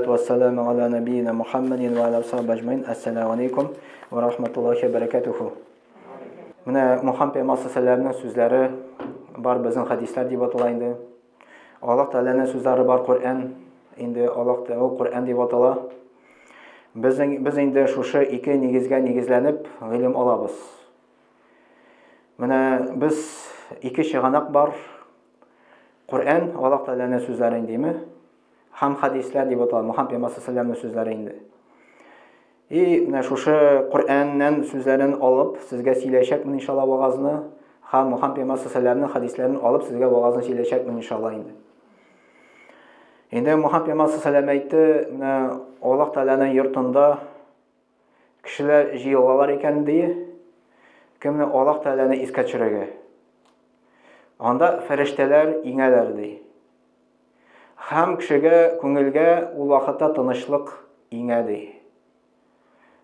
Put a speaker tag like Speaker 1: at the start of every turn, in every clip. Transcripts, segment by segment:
Speaker 1: Вассаламу аля набийна Мухаммадин ва аля сахаби аҗмаин. Ассаламу алейкум ва рахматуллахи ва баракатуху. Менә Мухаммад пәйгамбәр саллаллаху сүзләре бар безнең хадисләр дип атала инде. Аллаһ Тәгаләнең сүзләре бар Коръән инде Аллаһ Тәгалә Коръән дип атала. Безнең без инде шушы ике нигезгә нигезләнеп гыйлем алабыз. Менә без ике чыганак бар. Коръән Аллаһ Тәгаләнең сүзләре индеме? Һәм хәдисләр дип атала, Мухаммад пәйгамбәр саллаллаху сүзләре инде. И менә шушы Коръәннән сүзләрен алып, сезгә сөйләячәкмен иншалла вагазны. Һәм Мухаммад пәйгамбәр саллаллаху хәдисләрен алып, сезгә вагазны сөйләячәкмен иншалла инде. Инде Мухаммад пәйгамбәр саллаллаху әйтте, менә Аллаһ Тәгаләнең йортында кешеләр җыелалар икән ди, кемне Аллаһ Тәгаләне искә төшерергә. Анда фәрештәләр иңәләр ди. Һәм кешегә, күңелгә ул вакытта тынычлык иңә ди.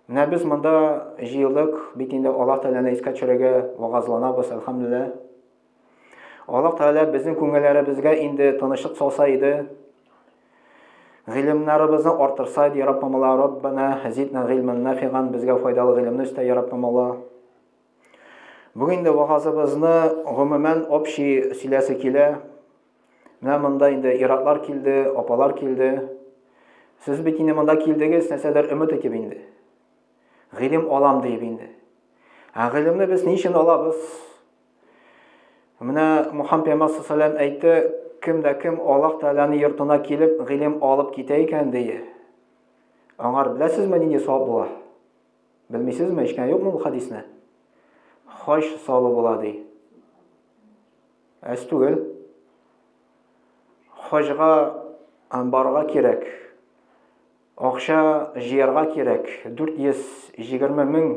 Speaker 1: Менә без монда җыелдык, бит инде Аллаһ Тәгаләне искә төшерергә вагазланабыз, әлхәмдүлилләһ. Аллаһ Тәгалә безнең күңелләребезгә инде тынычлык салса иде, гыйлемнәребезне арттырса иде, я Раббым Алла, Раббана зидна гыйльман нафиган, безгә файдалы гыйлемне өстә, я Раббым Алла. Бүген инде вагазыбызны гомумән общий сөйләсе килә. Менә монда инде иратлар килде, апалар килде. Сез бит инде монда килдегез, нәрсәдер өмет итеп инде. Гыйлем алам диеп инде. Ә гыйлемне без ни өчен алабыз? Менә Мухаммад пәйгамбәр саллаллаху әйтте, кем дә кем Аллаһ Тәгаләнең йортына килеп гыйлем алып китә икән ди. Аңар беләсезме нинди савап була? Белмисезме? Ишеткән юкмы бу хадисне? Хаҗ савабы була ди. Әз түгел. Хаҗга барырга кирәк. Акча җыярга кирәк. 420 мең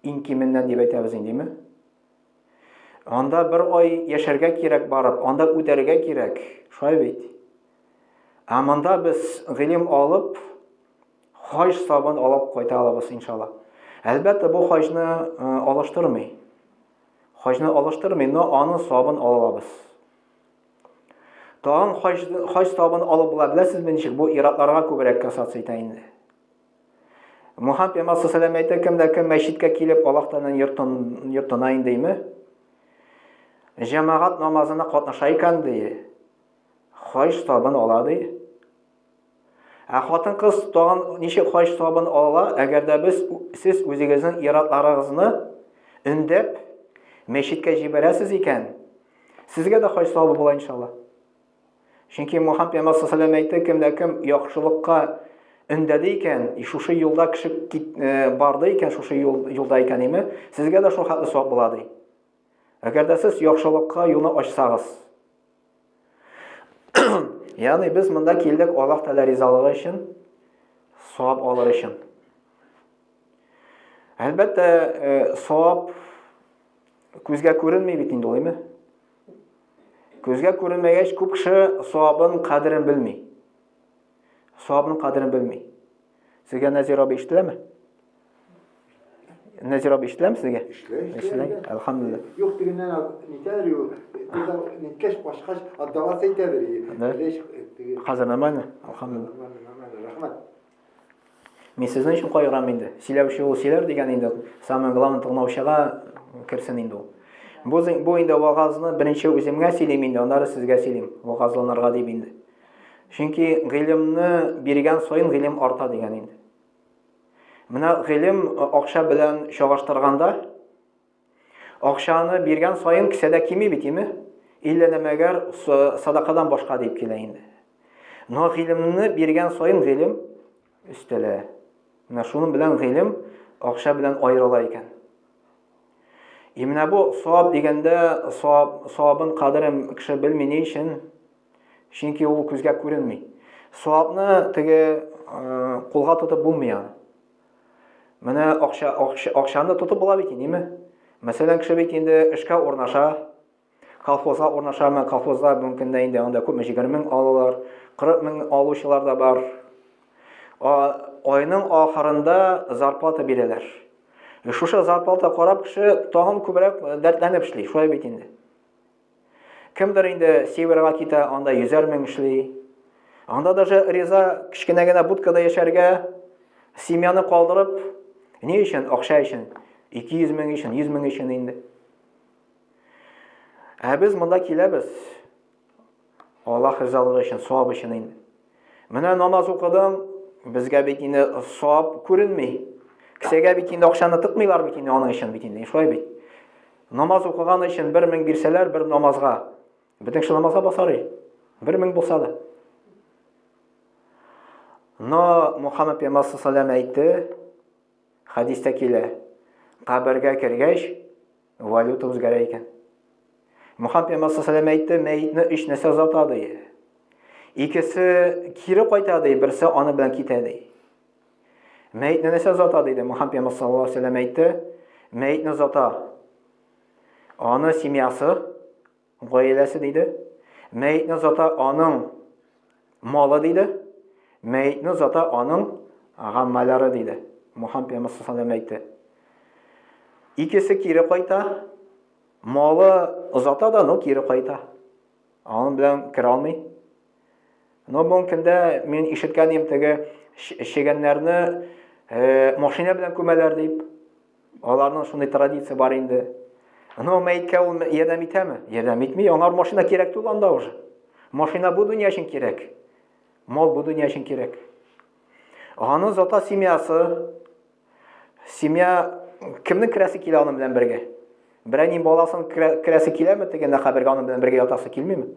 Speaker 1: иң кименнән дип әйтәбез индеме? Анда бер ай яшәргә кирәк барып, анда үтәргә кирәк. Шулай бит. Ә монда без гыйлем алып, хаҗ сабын алып кайта алабыз, иншалла. Әлбәттә, бу хаҗны алыштырмый. Хаҗны алыштырмый, но аның сабын ала алабыз. Тагын хаҗ, хаҗ сабын алып була, беләсезме ничек? Бу иратларга күбрәк касаться итә инде. Мухаммад пәйгамбәр саллаллаху әйтә, кем дә кем мәчеткә килеп Аллаһ Тәгаләнең йортын, йортына индеме? Җәмәгать намазына катнаша икән ди. Хаҗ сабын ала ди. Ә хатын-кыз тагын ничек хаҗ савабын ала, әгәр дә без сез үзегезнең иратларыгызны өндәп мәчеткә җибәрәсез икән, сезгә дә хаҗ савабы була иншалла. Чөнки Мухаммад пәйгамбәр саллаллаху әйтте, кем дә кем яхшылыкка өндәде икән, и шушы юлда кеше э, барды икән, шушы юл, юлда икән име, сезгә дә шул хәтле савап була ди. Әгәр дә сез яхшылыкка юлны ачсагыз. Ягъни без монда килдек Аллаһ Тәгалә ризалыгы өчен, савап алыр өчен. Әлбәттә, э, савап күзгә күренми бит инде, улаймы? Күзгә күренмәгәч, күп кеше савабын кадерен белми. Савабын кадерен белми. Сезгә Нәзир абый ишетеләме? Нәзир абый ишетеләме сезгә?
Speaker 2: Ишетелә, ишетелә.
Speaker 1: Әлхәмдүлилләһ.
Speaker 2: Юк дигәннән нитәдер ю. Ниткәч башкач отдаваться итәдер.
Speaker 1: Хәзер нормально? Әлхәмдүлилләһ.
Speaker 2: Нормально, нормально. Рәхмәт.
Speaker 1: Мин сезнең өчен кайгырам инде. Сөйләүче ул сөйләр дигән инде. Самое главное тыңлаучыга керсен инде ул. Бу, бу инде вагазны беренче үземгә сөйлим инде, аннары сезгә сөйлим. Вагазланырга дип инде. Чөнки гыйлемне биргән саен гыйлем арта дигән инде. Менә гыйлем акча белән чагыштырганда, акчаны биргән саен кесәдә кими бит, име? Иллә мәгәр садакадан башка дип килә инде. Но гыйлемне биргән саен гыйлем өстәлә. Менә шуның белән гыйлем акча белән аерыла икән. И менә бу савап дигәндә, савап, савабын кадерен кеше белми ни өчен? Чөнки ул күзгә күренми. Савапны теге э, кулга тотып булмый аны. Менә акча, акча, акчаны тотып була бит, ниме? Мәсәлән, кеше бит инде эшкә урнаша, колхозга урнашамы, колхозда бүгенге көндә инде анда күпме 20 мең алалар, 40 мең алучылар да бар. Айның ахырында зарплата бирәләр. Шушы зарплата карап кеше тагын күбрәк дәртләнеп эшли, шулай бит инде. Кемдер инде северга китә, анда йөзәр мең эшли. Анда даже риза кечкенә генә будкада яшәргә, семьяны калдырып, ни өчен? Акча өчен. 200 мең өчен, 100 мең өчен инде. Ә без монда киләбез. Аллаһ ризалыгы өчен, савап өчен инде. Менә намаз укыдың, безгә бит инде савап күренми. Кесәгә бит инде акчаны тыкмыйлар бит инде аның өчен бит инде. Шулай бит. Намаз укыган өчен 1000 бирсәләр бер намазга. Бөтен кеше намазга басар и. 1000 булса да. Но Мухаммад пәйгамбәр саллаллаху әйтте, хәдистә килә, кабергә кергәч, валюта үзгәрә икән. Мухаммад пәйгамбәр саллаллаху әйтте, мәетне өч нәрсә озата ди. Икесе кире кайта ди, берсе аны белән китә ди. Мәетне нәрсә озата диде Мухаммад пәйгамбәр саллаллаху алейһи вәсәлләм әйтте, мәетне озата аны семьясы, гаиләсе диде. Мәетне озата аның малы диде. Мәетне озата аның гаммалары диде. Мухаммад пәйгамбәр саллаллаху алейһи әйтте. Икесе кире кайта, малы озата да, но кире кайта. Аның белән керә алмый. Но бүгенге көндә мин ишеткән идем теге чегәннәрне э, машина белән күмәләр дип. Аларның шундый традиция бар инде. Но мәеткә ул ярдәм итәме? Ярдәм итми. Аңар машина кирәк түгел анда уже. Машина бу дөнья өчен кирәк. Мал бу дөнья өчен кирәк. Аның зата семьясы, семья кемнең керәсе килә аның белән бергә? Берәр баласын керәсе киләме дигәндә кабергә аның белән бергә ятасы килмиме?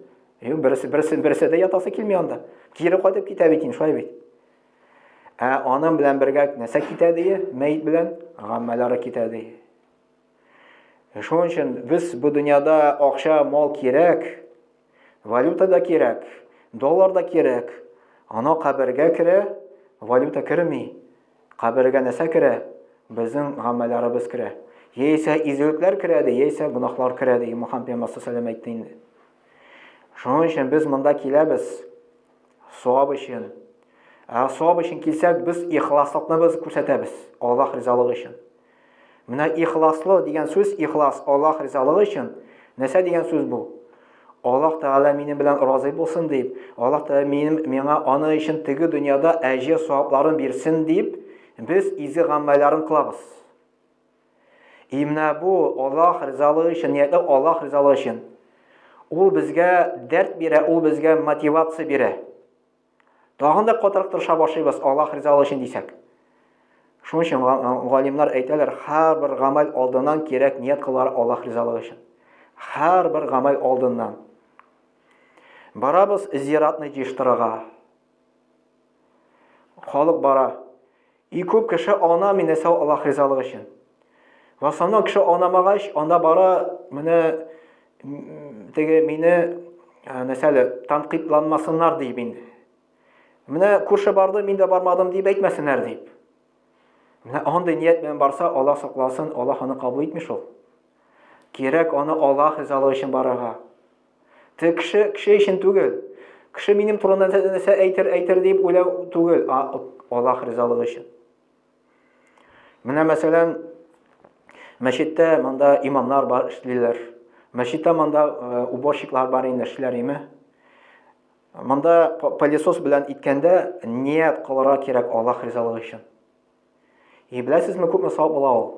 Speaker 1: Юк, берсе, берсе, берсе дә ятасы килми анда. Кире кайтып китә бит инде, шулай бит. Ә аның белән бергә нәрсә китә ди? Мәет белән гамәлләре китә ди. Шуның өчен без бу дөньяда акча, мал кирәк, валюта да кирәк, доллар да кирәк. Ана кабергә керә, валюта керми. Кабергә нәрсә керә? Безнең гамәлләребез керә. Яисә изгелекләр керә ди, яисә гөнаһлар керә ди. Мухаммад пәйгамбәр саллаллаху әйтте инде. Шуның өчен без монда киләбез. Савап өчен. Ә савап өчен килсәк, без ихласлыкны без күрсәтәбез Аллаһ ризалыгы өчен. Менә ихласлы дигән сүз, ихлас Аллаһ ризалыгы өчен. Нәрсә дигән сүз бу? Аллаһ Тәгалә минем белән разый булсын дип, Аллаһ Тәгалә минем миңа аны өчен теге дөньяда әҗер савапларын бирсен дип, без изге гамәлләрен кылабыз. И менә бу Аллаһ ризалыгы өчен, ниятләү Аллаһ ризалыгы өчен. Ул безгә дәрт бирә, ул безгә мотивация бирә. Тагын да катырак тырыша башлыйбыз Аллаһ ризалыгы өчен дисәк. Шуның өчен галимнәр әйтәләр, һәрбер гамәл алдыннан кирәк ният кылар Аллаһ ризалыгы өчен. Һәрбер гамәл алдыннан. Барабыз зиратны җыештырырга. Халык бара. И күп кеше анамый нәрсә Аллаһ ризалыгы өчен. В основном кеше анамагач, анда бара менә теге мине нәрсә әле тәнкыйтьланмасыннар дип инде. Менә күрше барды, мин дә бармадым дип әйтмәсеннәр дип. Менә андый ният белән барса, Аллаһ сакласын, Аллаһ аны кабул итми шул. Кирәк аны Аллаһ ризалыгы өчен барырга. Тик кеше кеше өчен түгел. Кеше минем турында нәрсә әйтер, әйтер дип уйлау түгел, а Аллаһ ризалыгы өчен. Менә мәсәлән, мәчеттә монда имамнар бар эшлиләр. Мәчеттә монда э, уборщиклар бар инде эшләр име. Монда пылесос белән иткәндә ният кылырга кирәк Аллаһ ризалыгы өчен. И беләсезме, күпме савап була ул?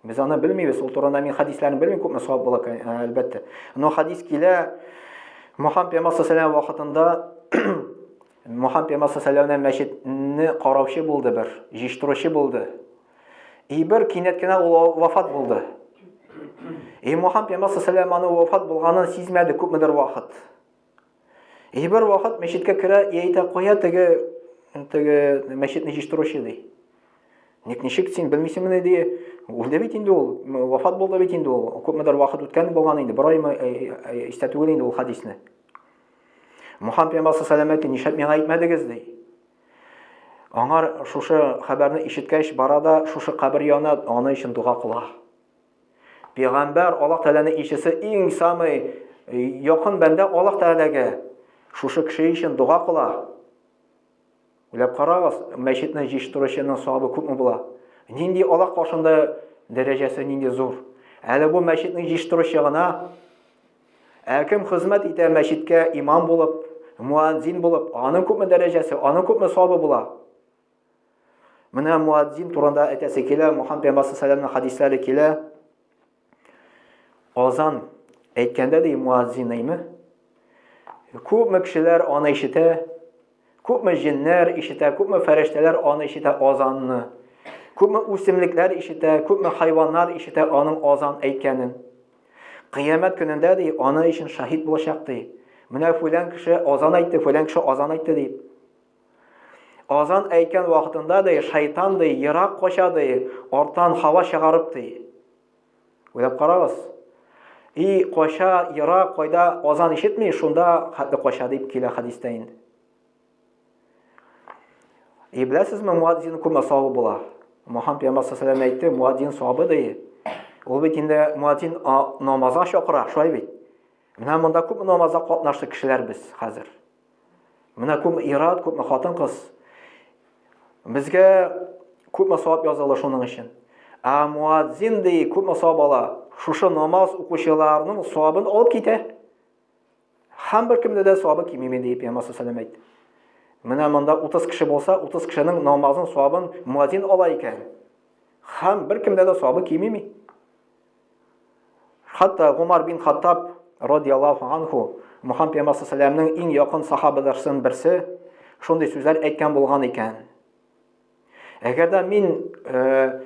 Speaker 1: Без аны белмибез, ул турында мин хәдисләрне белмим, күпме савап була, э, әлбәттә. Но хәдис килә, Мухаммад пәйгамбәр саллаллаху вакытында Мухаммад пәйгамбәр саллаллаху мәчетне караучы булды бер, җыештыручы булды. И бер кинәт кенә ул вафат булды. И Мухаммад пәйгамбәр саллаллаху аны вафат булганын сизмәде күпмедер вакыт. И бер вакыт мәчеткә керә, и әйтә, кая теге теге мәчетне җыештыручы ди. Ник ничек син белмисеңмени ди. Үлде бит инде ул, вафат булды бит инде ул. Күпмедер вакыт үткән булган инде, бер аймы э, э, истә түгел инде ул хадисне. Мухаммад пәйгамбәр саллаллаху алейһи нишләп миңа әйтмәдегез ди. Аңар шушы хәбәрне ишеткәч бара да шушы кабер янына аны өчен дога кыла. Пәйгамбәр Аллаһ Тәгаләнең илчесе иң самый э, якын бәндә Аллаһ Тәгаләгә шушы кеше өчен дога кыла. Уйлап карагыз, мәчетне җыештыручының савабы күпме була? Нинди Аллаһ каршында дәрәҗәсе нинди зур. Әле бу мәчетне җыештыручы гына. Ә кем хезмәт итә мәчеткә имам булып, Муадзин булып, аның күпме дәрәҗәсе, аның күпме савабы була. Менә муадзин турында әйтәсе килә, Мухаммад пәйгамбәр саллаллаху хадисләре килә. Азан әйткәндә ди муадзин әйме? Күпме кешеләр аны ишетә, күпме җиннәр ишетә, күпме фәрештәләр аны ишетә азанны. Күпме үсемлекләр ишетә, күпме хайваннар ишетә аның азан әйткәнен. Кыямәт көнендә ди, аны өчен шаһит булачак ди. Менә фүлән кеше азан әйтте, фүлән кеше азан әйтте дип. Азан әйткән вакытында ди, шайтан ди, ерак кача ди, арттан һава чыгарып ди. Уйлап карагыз. И кача ерак, кайда азан ишетми, шунда хәтле кача дип килә хәдистә инде. И беләсезме, муадзин күпме савабы була? Мухаммад пәйгамбәр саллаллаху алейһи әйтте, муадзин савабы ди. Ул бит инде муадзин намазга чакыра, шулай бит. Менә монда күпме намазга катнашты кешеләр без хәзер. Менә күпме ир-ат, күпме хатын-кыз. Безгә күпме савап языла шуның өчен. Ә муадзин ди, күпме савап ала? Шушы намаз укучыларның савабын алып китә. Һәм бер кемдә дә савабы кимеми дип Пәйгамбәр саллаллаху әйтте. Менә монда 30 кеше булса, 30 кешенең намазын савабын муадзин ала икән. Һәм бер кемдә дә савабы кимеми. Хәтта Гумар бин Хаттаб радияллаһу анху Мухаммад пәйгамбәр саллаллаху иң якын сахабаларының берсе шундый сүзләр әйткән булган икән. Әгәр дә мин э,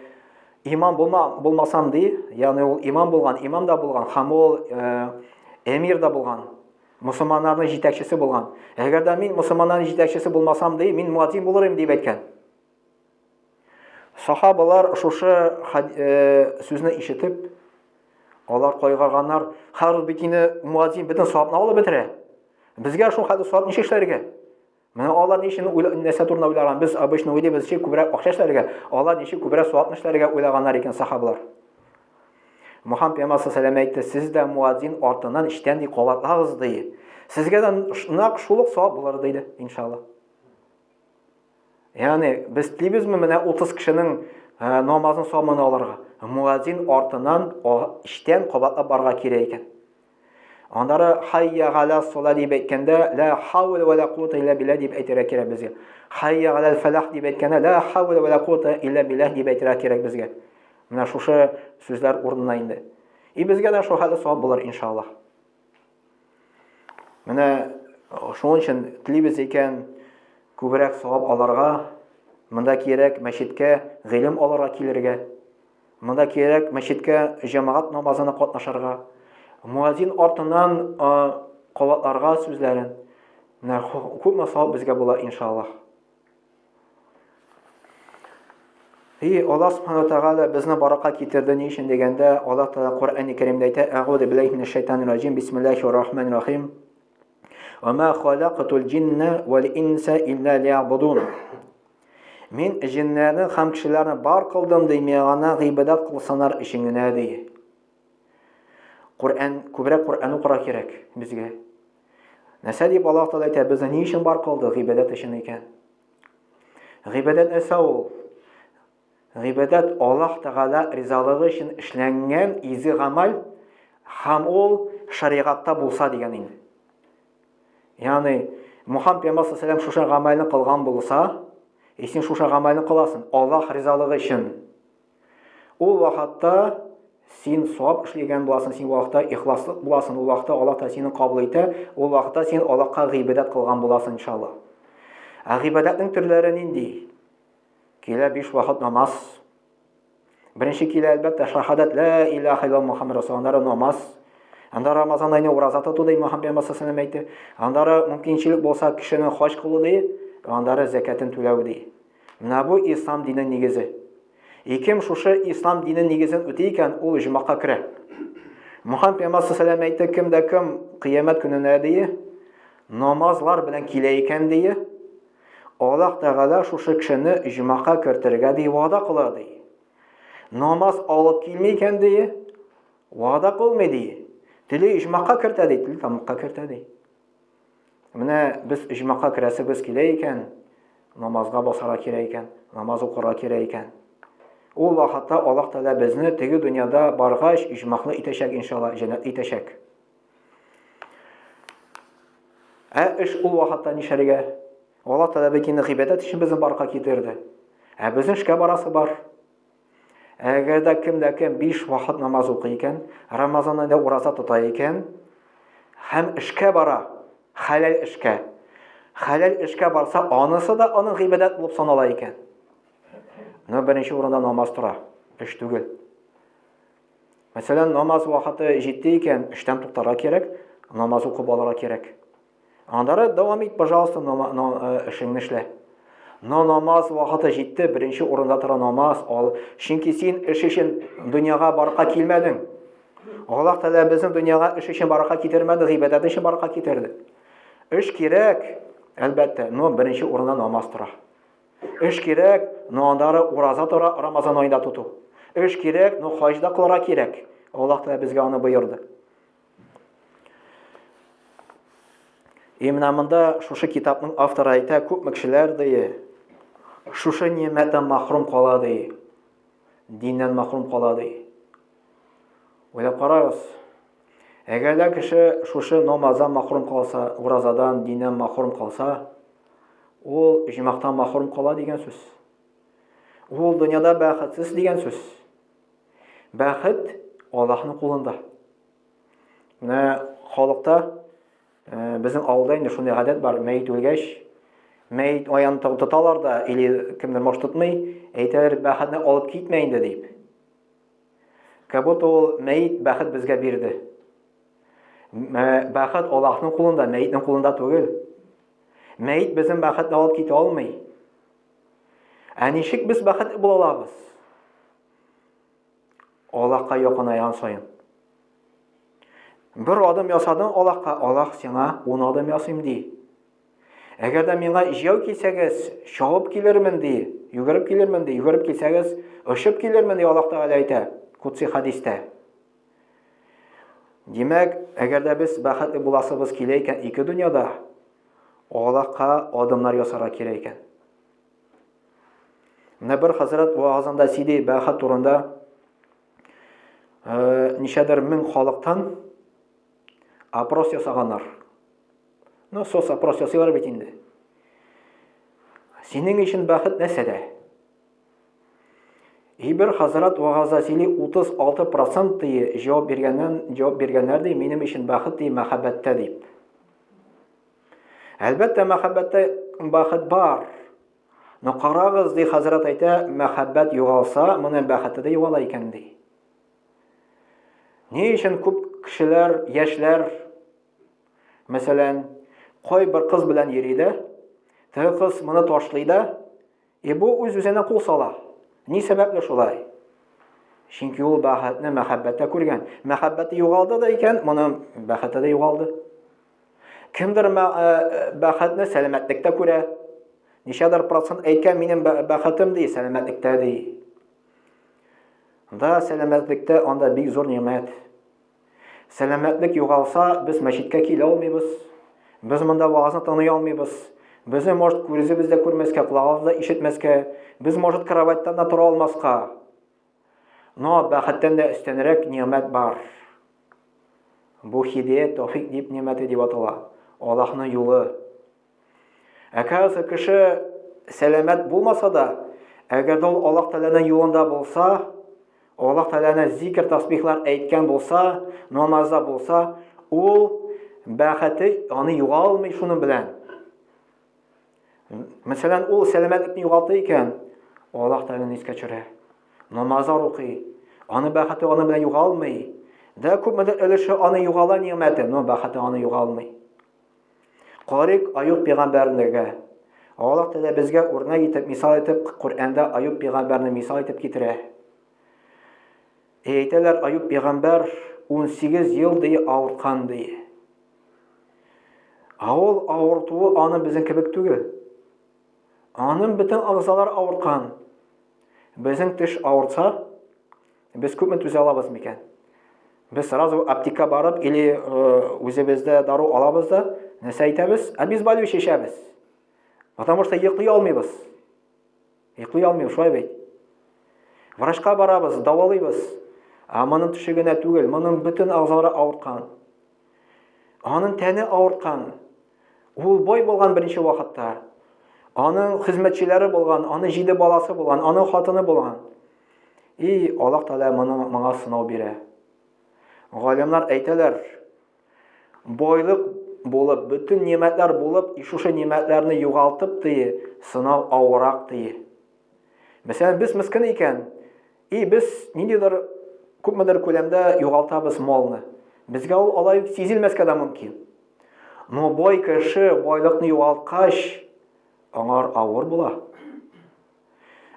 Speaker 1: имам булма, булмасам ди, ягъни ул имам булган, имам да булган, һәм ул э, эмир да булган, мусульманнарның җитәкчесе булган. Әгәр дә мин мусульманнарның җитәкчесе булмасам ди, мин муадзин булыр идем дип әйткән. Сахабалар шушы э, сүзне ишетеп, алар кайгырганнар. Хәзер бит инде муадзин бөтен савапны алып бетерә. Безгә шул хәтле савап ничек эшләргә? Менә алар ни өчен нәрсә турында уйлаган? Без обычно уйлыйбыз, ничек күбрәк акча эшләргә. Алар ничек күбрәк савапны эшләргә уйлаганнар икән сахабалар. Мухаммад пәйгамбәр саллаллаху әйтте, сез дә муадзин артыннан эчтән ди кабатлагыз ди. Сезгә дә нәкъ шул ук савап булыр диде, иншалла. Ягъни без телибезме менә 30 кешенең э, намазын сабын алырга? Муазин артыннан эчтән кабатлап барырга кирәк икән. Аннары хайя галя сола дип әйткәндә, ла хауля ва ла куата илля билла дип әйтергә кирәк безгә. Хайя галәл фәлах дип әйткәндә, ла хауля ва ла куата илля билла дип әйтергә кирәк безгә. Менә шушы сүзләр урынына инде. И безгә дә шул хәтле савап булыр иншаллаһ. Менә шуның өчен телибез икән күбрәк савап алырга, монда кирәк мәчеткә гыйлем алырга килергә, монда кирәк мәчеткә җәмәгать намазына катнашырга, муазин артыннан кабатларга сүзләрен. Менә күпме савап безгә була, иншаллаһ. И Аллаһ Субхану Тәгалә безне барака китерде ни өчен дигәндә, Аллаһ Тәгалә Коръәни Кәримдә әйтә: "Әгъузу биллаһи минәш шайтанир раҗим. Бисмиллаһир рахманир рахим. Ва ма халактул җинна вал инса илля лиябудун." Мин җиннәрне һәм кешеләрне бар кылдым ди, миңа гыйбадәт кылсыннар өчен генә ди. Коръән күбрәк Коръән укырга кирәк безгә. Нәрсә дип Аллаһ Тәгалә әйтә, безне ни өчен бар кылды? Гыйбадәт өчен икән. Гыйбадәт нәрсә ул? Гыйбадәт Аллаһ Тәгалә ризалыгы өчен эшләнгән изге гамәл һәм ул шәригатьтә булса дигән инде. Ягъни Мухаммад пәйгамбәр саллаллаху алейһи шушы гамәлне кылган булса, и син шушы гамәлне кыласың Аллаһ ризалыгы өчен. Ул вакытта син савап эшләгән буласың, син вакытта ихласлык буласың, ул вакытта Аллаһ та сине кабул итә, ул вакытта син Аллаһка гыйбадәт кылган буласың, иншалла. Ә гыйбадәтнең төрләре нинди? Килә биш вакыт намаз. Беренче килә, әлбәттә, шахадат ла илаһа илlallah Мухаммад расулуллаһ, аннары намаз. Аннары Рамазан аенда ураза тоту ди Мухаммад пәйгамбәр саллаллаху алейһи әйтте. Аннары мөмкинчелек булса кешенең хаҗ кылу ди, аннары зәкәтен түләү ди. Менә бу ислам диненең нигезе. И кем шушы ислам дине нигезен үти икән, ул оҗмахка керә. Мухаммад пәйгамбәр саллаллаху әйтте, кем дә кем кыямәт көненә дие, намазлар белән килә икән дие, Аллаһ Тәгалә шушы кешене оҗмахка кертергә ди вәгъдә кыла ди. Намаз алып килми икән ди, вәгъдә кылмый ди. Тели оҗмахка кертә ди, тели тамакка кертә ди. Менә без оҗмахка керәсебез килә икән, намазга басарга кирәк икән, намаз укырга кирәк икән. Ул вакытта Аллаһ Тәгалә безне теге дөньяда баргач оҗмахлы итәчәк, иншалла, җәннәт итәчәк. Ә эш ул вакытта нишләргә? Аллаһ Тәгалә бит инде гыйбадәт өчен безне барырга китерде. Ә безнең эшкә барасы бар. Әгәр дә кем дә кем биш вакыт намаз укый икән, Рамазан аенда ураза тота икән, һәм эшкә бара, хәләл эшкә. Хәләл эшкә барса, анысы да аның гыйбадәт булып санала икән. Но беренче урында намаз тора, эш түгел. Мәсәлән, намаз вакыты җитте икән, эштән туктарга кирәк, намаз укып алырга кирәк. Аннары дәвам ит, пожалуйста, э, эшеңне эшлә. Но намаз вакыты җитте, беренче урында тора намаз ал. Чөнки син эш өчен дөньяга барырга килмәдең. Аллаһ Тәгалә безне дөньяга эш өчен барырга китермәде, гыйбадәт өчен барырга китерде. Эш кирәк, әлбәттә, но беренче урында намаз тора. Эш кирәк, но аннары ураза тора, Рамазан аенда тоту. Эш кирәк, но хаҗ да кылырга кирәк. Аллаһ Тәгалә безгә аны боерды. И менә монда шушы китапның авторы әйтә, күпме кешеләр ди, шушы нимәттән махрум кала ди. Диннән махрум кала ди. Уйлап карагыз. Әгәр дә кеше шушы намаздан махрум калса, уразадан, диннән махрум калса, ул җомахтан махрум кала дигән сүз. Ул дөньяда бәхетсез дигән сүз. Бәхет Аллаһның кулында. Менә халыкта э, безнең авылда инде шундый гадәт бар, мәет үлгәч, мәет аягын тоталар да, или кемдер может тотмый, әйтәләр, бәхетне алып китмә инде дип. Как будто ул мәет бәхет безгә бирде. Бәхет Аллаһның кулында, мәетнең кулында түгел. Мәет безнең бәхетне алып китә алмый. Ә ничек без бәхетле була алабыз? Аллаһка якынайган саен. Бер адым ясадың Аллаһка, Аллаһ сиңа ун адым ясыйм ди. Әгәр дә миңа җәяү килсәгез, чабып килермен ди, йөгереп килермен ди, йөгереп килсәгез, очып килермен ди Аллаһ Тәгалә әйтә, Кудси хадистә. Димәк, әгәр дә без бәхетле буласыбыз килә икән ике дөньяда, Аллаһка адымнар ясарга кирәк икән. Менә бер хәзрәт вагазында сөйли бәхет турында. Э, ничәдер мең халыктан опрос ясаганнар. Ну, соцопрос ясыйлар бит инде. Синең өчен бәхет нәрсәдә? И бер хәзрәт вагазда сөйли 36% ди җавап биргәннән җавап биргәннәр ди, минем өчен бәхет ди мәхәббәттә дип. Әлбәттә, мәхәббәттә бәхет бар. Но карагыз, ди хәзрәт әйтә, мәхәббәт югалса, моның бәхете дә югала икән, ди. Ни өчен күп кешеләр, яшьләр, мәсәлән, кай бер кыз белән йөри дә, теге кыз моны ташлый да, И бу үз-үзенә кул сала. Ни сәбәпле шулай? Чөнки ул бәхетне мәхәббәттә күргән. Мәхәббәте югалды да икән, моның бәхете дә югалды. Кемдер э, бәхетне сәламәтлектә күрә. Ничәдер процент әйткән, минем бәхетем ди, сәламәтлектә ди. Да, сәламәтлектә анда бик зур нимәт. Сәламәтлек югалса, без мәчеткә килә алмыйбыз. Без монда вагазны тыңлый алмыйбыз. Безне, может, күзебез дә күрмәскә, колагыбыз да ишетмәскә, без, может, кроватьтан да тора алмаска. Но бәхеттән дә өстәнрәк ни'мәт бар. Бу хидият, тәүфик дип ни'мәте дип атала. Аллаһның юлы. Оказывается, кеше сәламәт булмаса да, әгәр дә ул Аллаһ Тәгаләнең юлында булса, Аллаһ Тәгаләне зикр тасбихлар әйткән булса, намазда булса, ул бәхете аны югалмый шуның белән. Мәсәлән, ул сәламәтлекне югалта икән, Аллаһ Тәгаләне искә төшерә. Намазлар укый. Аны бәхете аны белән югалмый. Да күпмедер өлеше аны югала ни'мәте, но бәхете аны югалмый. Карыйк Аюб пәйгамбәрнегә. Аллаһ Тәгалә безгә үрнәк итеп, мисал итеп Коръәндә Аюб пәйгамбәрне мисал итеп китерә. Әйтәләр, Аюб пәйгамбәр 18 ел ди авырткан ди. Ә ул авыртуы аны безнең кебек түгел. Аның бөтен агзалар авырткан. Безнең теш авыртса, Без күпме түзә алабыз микән? Без сразу аптека барып или э, үзебездә дару алабыз да, нәрсә әйтәбез? Обезболивающий эчәбез. Потому что йоклый алмыйбыз. Йоклый алмыйбыз, шулай бит. Врачка барабыз, дәвалыйбыз. Ә моның төше генә түгел, моның бөтен агзалары авырткан. Аның тәне авырткан. Ул бай булган беренче вакытта. Аның хезмәтчеләре булган, аның җиде баласы булган, аның хатыны булган. И Аллаһ Тәгалә моны моңа сынау бирә. Галимнар әйтәләр, байлык булып, бөтен нимәтләр булып, и шушы нимәтләрне югалтып ди, сынау авырак ди. Мәсәлән, без мескен икән, и без ниндидер күпмедер күләмдә югалтабыз малны. Безгә ул алай ук сизелмәскә дә мөмкин. Но бай кеше байлыкны югалткач, аңар авыр була.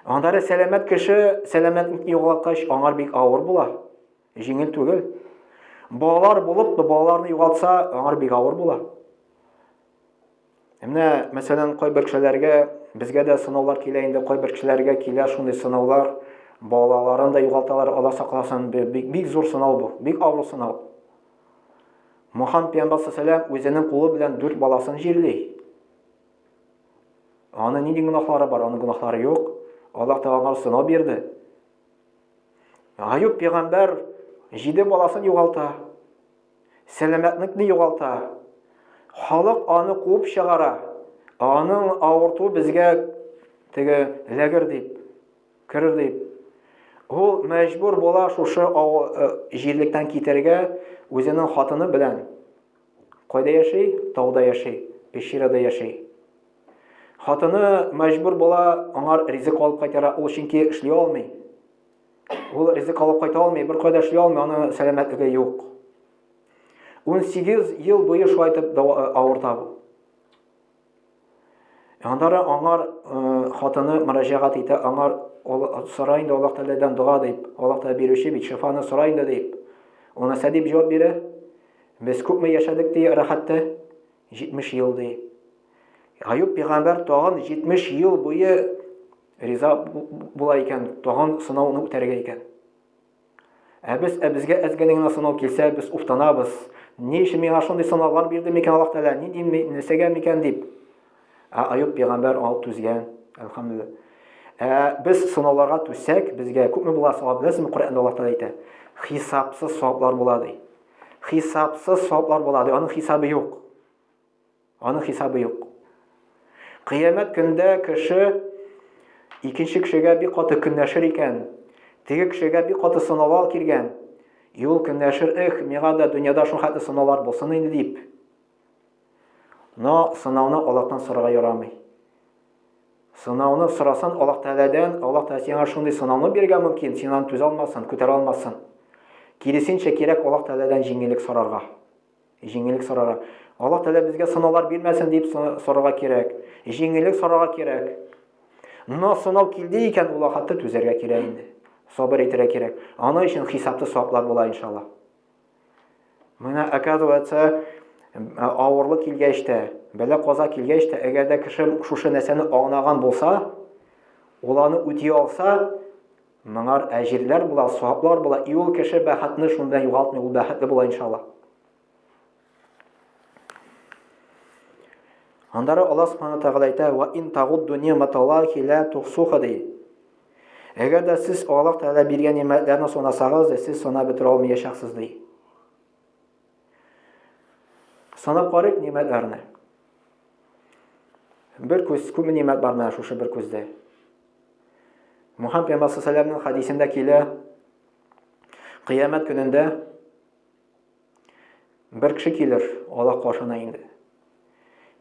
Speaker 1: Аннары сәламәт кеше сәламәтлекне югалткач, аңар бик авыр була. Җиңел түгел. Балалар булып, балаларны югалтса, аңар бик авыр була. Менә, мәсәлән, кайбер кешеләргә, безгә дә сынаулар килә инде, кайбер кешеләргә килә шундый сынаулар, балаларын да югалталар, Алла сакласын, бик, бик зур сынау бу, бик авыр сынау. Мухаммад пәйгамбәр саллаллаху үзенең кулы белән дүрт баласын җирли. Аның нинди гөнаһлары бар? Аның гөнаһлары юк. Аллаһ Тәгалә аңа сынау бирде. Аюб пәйгамбәр җиде баласын югалта. Сәламәтлекне югалта. Халык аны куып чыгара. Аның авыртуы безгә теге эләгер дип, керер дип. Ул мәҗбүр була шушы э, җирлектән китәргә үзенең хатыны белән. Кайда яши? Тауда яши, пещерада яши. Хатыны мәҗбүр була аңар ризык алып кайтара, ул чөнки эшли алмый. Ул ризык алып кайта алмый, бер кайда эшли алмый, аның сәламәтлеге юк. 18 ел буе шулай итеп э, авырта бу. Аннары аңар э, хатыны мөрәҗәгать итә, аңар сора инде Аллаһ Тәгаләдән дога дип, Аллаһ Тәгалә бирүче бит, шифаны сора инде дип. Ул нәрсә дип җавап бирә? Без күпме яшәдек ди рәхәттә? 70 ел ди. Аюб пәйгамбәр тагын 70 ел буе риза була икән, тагын сынауны үтәргә икән. Ә без, ә безгә әз генә генә сынау килсә, без уфтанабыз. Ни өчен миңа шундый сынаулар бирде микән Аллаһ Тәгалә? Нинди нәрсәгә микән дип. Ә Аюб пәйгамбәр алып түзгән, әлхәмдүлилләһ. Ә без сынауларга түзсәк, безгә күпме була савап беләсезме? Коръәндә Аллаһ Тәгалә әйтә. Хисапсыз саваплар була ди. Хисапсыз саваплар була ди. Аның хисабы юк. Аның хисабы юк. Кыямәт көндә кеше икенче кешегә бик каты көнләшер икән. Теге кешегә бик каты сынаулар килгән. И ул көнләшер, эх, миңа да дөньяда шул хәтле сынаулар булсын инде дип. Но сынауны Аллаһтан сорарга ярамый. Сынауны сорасан Аллаһ Тәгаләдән, Аллаһ Тәгалә сиңа шундый сынауны бирергә мөмкин, син аны түзә алмассың, күтәрә алмассың. Киресенчә, кирәк Аллаһ Тәгаләдән җиңеллек сорарга. Җиңеллек сорарга. Аллаһ Тәгалә безгә сынаулар бирмәсен дип сорарга кирәк. Җиңеллек сорарга кирәк. Но сынау килде икән, ул вакытта түзәргә кирәк инде. Сабыр итәргә кирәк. Аның өчен хисапты саклар була иншалла. Менә оказывается, авырлык килгәч тә, бәла каза килгәч тә, әгәр дә кеше шушы нәрсәне аңлаган булса, ул аны үти алса, моңар әҗирләр була, саваплар була, и ул кеше бәхетне шунда югалтмый, ул бәхетле була иншалла. Аннары Аллаһ Субхану Тәгалә әйтә: "Ва ин тагудду ни'маталлахи ла тухсуха" ди. Әгәр дә сез Аллаһ Тәгалә биргән ни'мәтләрне санасагыз, сез санап бетерә алмаячаксыз ди. Санап карыйк ни'мәтләрне. Бер күз, күпме ни'мәт бар менә шушы бер күздә. Мухаммад пәйгамбәр саллаллаху хадисендә килә, кыямәт көнендә бер кеше килер Аллаһ каршына инде.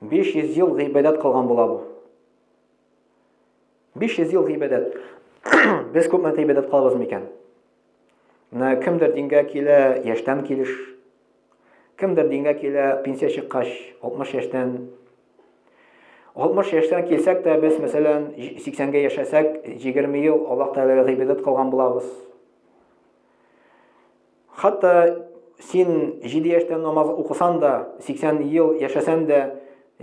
Speaker 1: 500 ел гыйбадәт кылган була бу. 500 ел гыйбадәт. Без күпме гыйбадәт кылабыз микән? Менә кемдер дингә килә яшьтән килеш. Кемдер дингә килә пенсия чыккач 60 яшьтән. 60 яшьтән килсәк тә без, мәсәлән, 80гә яшәсәк, 20 ел Аллаһ Тәгаләгә гыйбадәт кылган булабыз. Хәтта син 7 яшьтән намаз укысан да, 80 ел яшәсән дә,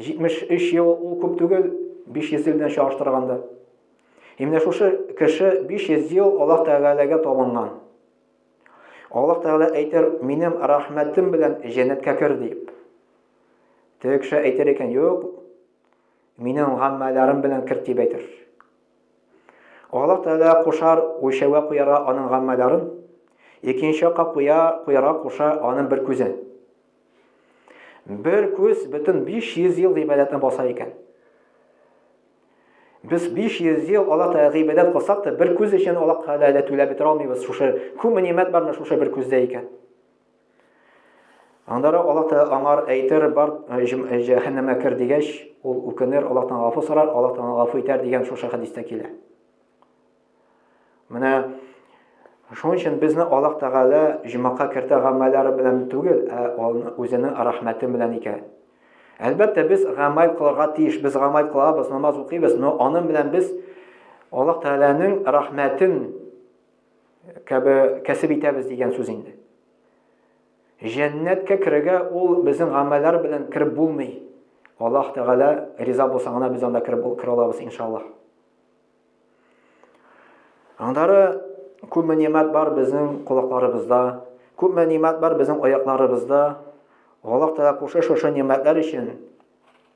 Speaker 1: 73 ел ул күп түгел, 500 ел белән чагыштырганда. И менә шушы кеше 500 ел Аллаһ Тәгаләгә табынган. Аллаһ Тәгалә әйтер, минем рәхмәтем белән җәннәткә кер дип. Теге кеше әйтер икән, юк, минем гамәлләрем белән кер дип әйтер. Аллаһ Тәгалә кушар үлчәүгә куярга аның гамәлләрен, икенче якка куя, куярга куша аның бер күзен. Бер күз бөтен 500 ел гыйбадәтне баса икән. Без 500 ел Аллаһ Тәгалә гыйбадәт кылсак та, бер күз өчен Аллаһ Тәгаләгә түләп бетерә алмыйбыз. Шушы күпме нимәт бармы шушы бер күздә икән. Аннары Аллаһ Тәгалә аңар әйтер, бар э, э, җәһәннәмгә кер дигәч, ул үкенер, Аллаһтан гафу сорар, Аллаһ Тәгалә гафу итәр дигән шушы хәдистә килә. Менә шуның өчен безне Аллаһ Тәгалә җомакка кертә гамәлләре белән түгел, ә үзенең рәхмәте белән икән. Әлбәттә, без гамәл кылырга тиеш, без гамәл кылабыз, намаз укыйбыз, но аның белән без Аллаһ Тәгаләнең рәхмәтен кәбе кәсеп итәбез дигән сүз инде. Җәннәткә керергә ул безнең гамәлләр белән кереп булмый. Аллаһ Тәгалә риза булса гына без анда кереп керә алабыз, иншаллаһ. Аннары күпме нимәт бар безнең колакларыбызда, күпме нимәт бар безнең аякларыбызда. Аллаһ Тәгалә куша шушы нимәтләр өчен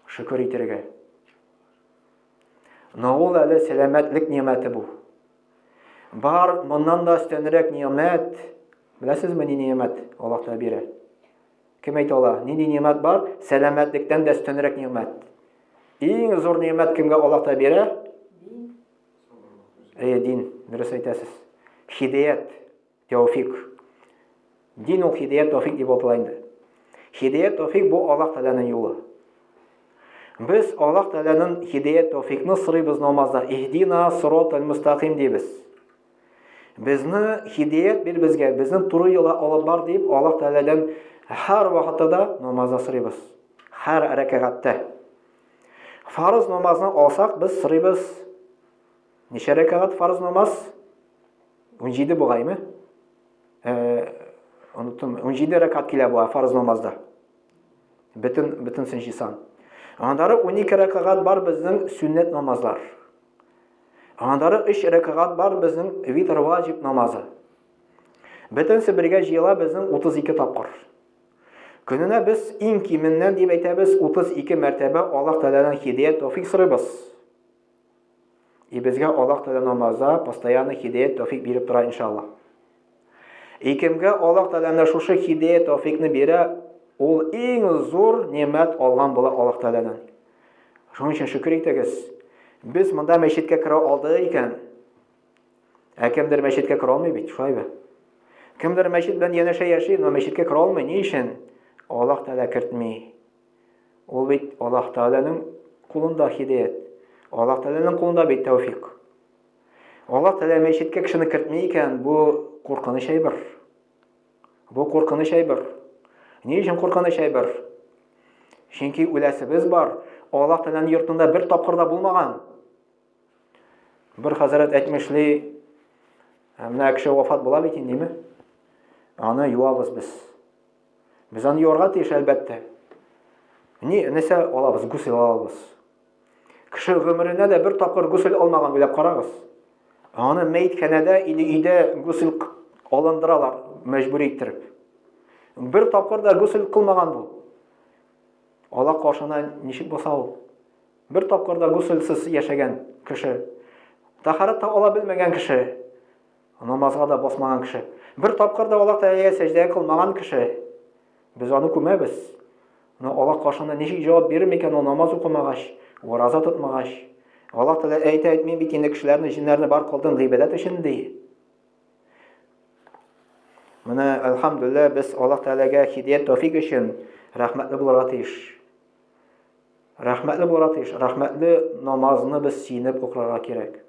Speaker 1: шөкер итәргә. Но ул әле сәламәтлек нимәте бу. Бар моннан да өстәнрәк нимәт. Беләсезме ни нимәт Аллаһ Тәгалә бирә? Кем әйтә ала? Нинди нимәт бар? Сәламәтлектән дә өстәнрәк нимәт. Иң зур нимәт кемгә Аллаһ Тәгалә бирә? Әйе, дин, дөрес әйтәсез. Хидәят, тәүфик. Дин ул хидәят, тәүфик дип атала инде. Хидәят, тәүфик бу Аллаһ Тәгаләнең юлы. Без Аллаһ Тәгаләнең хидәят, тәүфикны сорыйбыз намазда. Иһдина сиратал мустаким дибез. Безне хидәят бир безгә, безне туры юлга алып бар дип Аллаһ Тәгаләдән һәр вакытта да намазда сорыйбыз. Һәр рәкәгатьтә. Фарыз намазны алсак, без сорыйбыз. Ничә рәкәгать фарыз намаз? 17 бугаймы? Э, оныттым. 17 рәкәгать килә бугай фарыз намазда. Бөтен бөтенсен җыйсаң. Аннары 12 рәкәгать бар безнең сөннәт намазлар. Аннары 3 рәкәгать бар безнең витр ваҗиб намазы. Бөтенсе бергә җыела безнең 32 тапкыр. Көненә без иң кименнән дип әйтәбез 32 мәртәбә Аллаһ Тәгаләдән һидәят тәүфик сорыйбыз. И безгә Аллаһ Тәгалә намазда постоянно һидәят тәүфик биреп тора иншаллаһ. И кемгә Аллаһ Тәгалә менә шушы һидәят тәүфикне бирә, ул иң зур нимәт алган була Аллаһ Тәгаләдән. Шуның өчен шөкер итегез. Без монда мәчеткә керә алдык икән, Ә кемдер мәчеткә керә алмый бит, шулай бит? Кемдер мәчет белән янәшә яши, но мәчеткә керә алмый. Ни өчен? Аллаһ Тәгалә кертми. Ул бит Аллаһ Тәгаләнең кулында һидәят. Аллаһ Тәгаләнең кулында бит тәүфик. Аллаһ Тәгалә мәчеткә кешене кертми икән, бу куркыныч әйбер. Бу куркыныч әйбер. Ни өчен куркыныч әйбер? Чөнки үләсебез бар. Аллаһ Тәгаләнең йортында бер тапкыр да булмаган. Бер хәзрәт әйтмешли, менә кеше вафат була бит инде, Аны юабыз без. Без аны юарга тиеш, әлбәттә. Ни, нәрсә алабыз? Гусел алабыз. Кеше гомеренә дә бер тапкыр гусел алмаган, уйлап карагыз. Аны мәетканәдә или өйдә гусел алындыралар, мәҗбүри иттереп. Бер тапкыр да гусел кылмаган бу. Алла каршына ничек баса ул? Бер тапкыр да гусельсез яшәгән кеше, тәһарәт тә ала белмәгән кеше, намазга да басмаган кеше, бер тапкыр да Аллаһ Тәгаләгә сәҗдә кылмаган кеше, без аны күмәбез. Но Аллаһ каршында ничек җавап бирер микән ул намаз укымагач, ураза тотмагач? Аллаһ Тәгалә әйтә, мин бит инде кешеләрне, җеннәрне бар кылдым гыйбадәт өчен ди. Менә әлхәмдүлилләһ без Аллаһ Тәгаләгә һидәят тәүфик өчен рәхмәтле булырга тиеш. Рәхмәтле булырга тиеш. Рәхмәтле намазны без сөенеп укырга кирәк.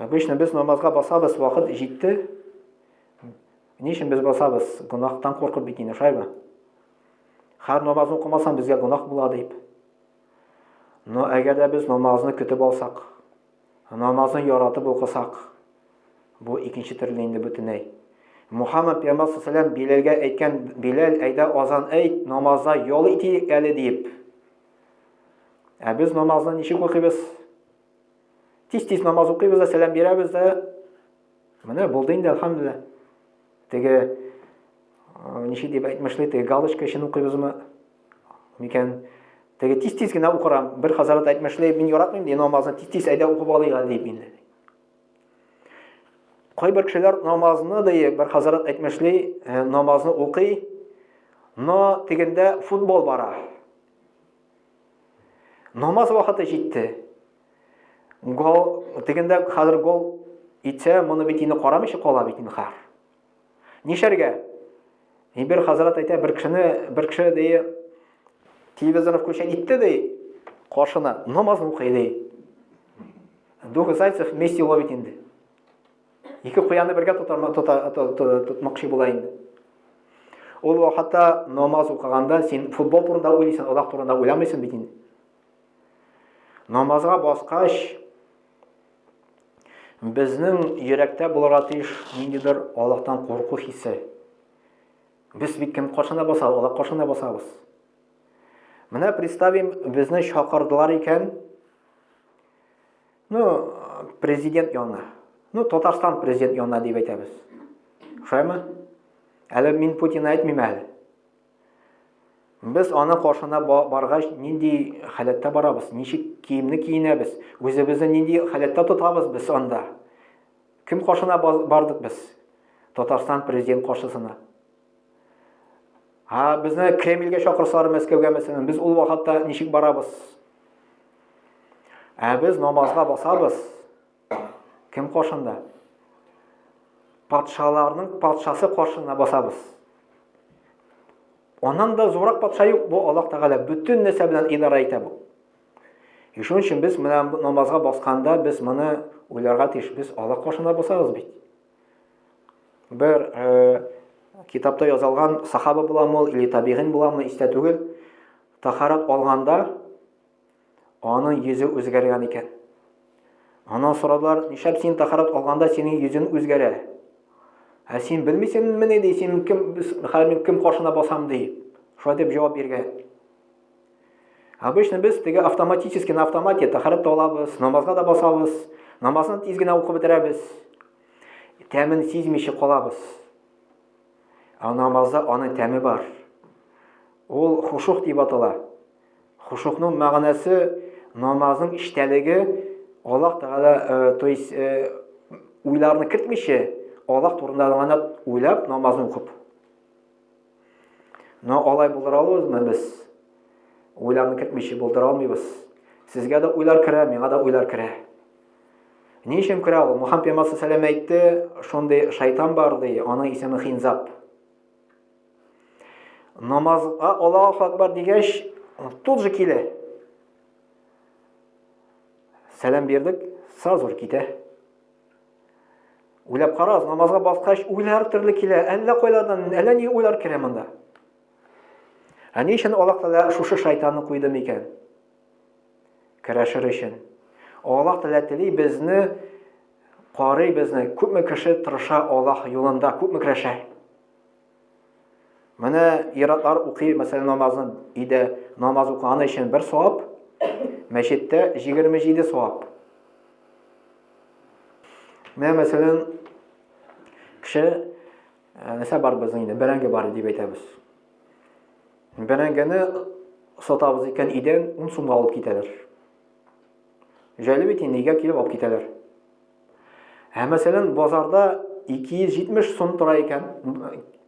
Speaker 1: Обычно без намазга басабыз, вакыт җитте. Ни өчен без басабыз? Гөнаһтан куркып бит инде, шулаймы? Һәр намазны укымасаң, безгә гөнаһ була дип. Но әгәр дә без намазны көтеп алсак, Намазны яратып укысак, бу икенче төрле инде бөтенләй. Мухаммад пәйгамбәр саллаллаху Биләлгә әйткән, Биләл, әйдә азан әйт, намазда ял итик әле дип. Ә без намазны ничек укыйбыз? Тиз-тиз намаз укыйбыз да, сәлам бирәбез дә. Менә булды инде, әлхәмдүлилләһ. Теге ничек дип әйтмешли, теге галочка өчен укыйбызмы? Микән? Теге тиз-тиз генә укырам. Бер хәзрәт әйтмешли, мин яратмыйм ди намазны, тиз-тиз әйдә укып алыйк әле дип инде. Кайбер кешеләр намазны ди, бер хәзрәт әйтмешли, э, намазны укый, Но тегендә футбол бара. Намаз вакыты җитте. Гол, тегендә хәзер гол итсә, моны бит инде карамыйча кала бит инде хәзер. Нишләргә? И бер хәзрәт әйтә, бер кешене, бер кеше ди, телевизорны включать итте ди, каршына намаз укый ди. Двух зайцев вместе ловит инде. Ике куянны бергә тотарма, тота, тотмакчы була инде. Ул вакытта намаз укыганда син футбол турында уйлыйсың, Аллаһ турында уйламыйсың бит инде. Намазга баскач, безнең йөрәктә булырга тиеш ниндидер Аллаһтан курку хисе. Без бит кем каршына басабыз, Аллаһ каршына басабыз. Менә представим, безне чакырдылар икән, ну, президент янына. Ну, Татарстан президент янына дип әйтәбез. Шулаймы? Әле мин Путинны әйтмим әле. Без аны каршына баргач, нинди халәттә барабыз, ничек киемне киенәбез, үзебезне нинди халәттә тотабыз без анда? Кем каршына бардык без? Татарстан президент каршысына. Ха, безне Кремльгә чакырсалар, Мәскәүгә мәсәлән, без ул вакытта ничек барабыз? Ә без намазга басабыз. Кем каршында? Патшаларның патшасы каршына басабыз. Аннан да зуррак патша юк, бу Аллаһ Тәгалә бөтен нәрсә белән идарә итә бу. И шуның өчен без менә намазга басканда без моны уйларга тиеш. Без Аллаһ каршына басабыз бит. Бер э, китапта язылган сахаба буламы ул или табигин буламы, истә түгел. Тахарат алганда Аның йөзе үзгәргән икән. Аннан сорадылар, нишләп син тахарат алганда синең йөзең үзгәрә? Ә син белмисеңмени, ди, син кем, хәзер мин кем каршына басам, ди. Шулай дип җавап биргән. Обычно без теге автоматически на автомате тахарат та алабыз, намазга да басабыз, намазны тиз генә укып бетерәбез. Тәмен сизмичә калабыз. Ә намазда аның тәме бар. Ул хушух дип атала. Хушукның мәгънәсе намазның эчтәлеге Аллаһ Тәгалә, э, то есть э, уйларны кертмичә, Аллаһ турында гына уйлап намазны укып. Но алай булдыра алабызмы без? Уйларны кертмичә булдыра алмыйбыз. Сезгә дә уйлар керә, миңа да уйлар керә. Ни өчен керә ул? Мухаммад пәйгамбәр саллаллаху әйтте, шундый шайтан бар ди, аның исеме Хинзаб. Намазга Аллаһу акбар дигәч, тут же килә. Сәлам бирдек, сразу же китә. Уйлап карагыз, намазга баскач, уйлар төрле килә, әллә кайлардан, әллә ни уйлар керә монда. Ә ни өчен Аллаһ Тәгалә шушы шайтанны куйды микән? Көрәшер өчен. Аллаһ Тәгалә тели безне карый безне, күпме кеше тырыша Аллаһ юлында, күпме көрәшә. Менә ир-атлар укый, мәсәлән, намазны өйдә намаз укыганы өчен бер савап, мәчеттә 27 савап. Менә мәсәлән, кеше э, нәрсә бар безнең инде, бәрәңге бар дип әйтәбез. Бәрәңгене сатабыз икән, өйдән 10 сумга алып китәләр. Җайлы бит инде, өйгә килеп алып китәләр. Ә мәсәлән, базарда 270 сум тора икән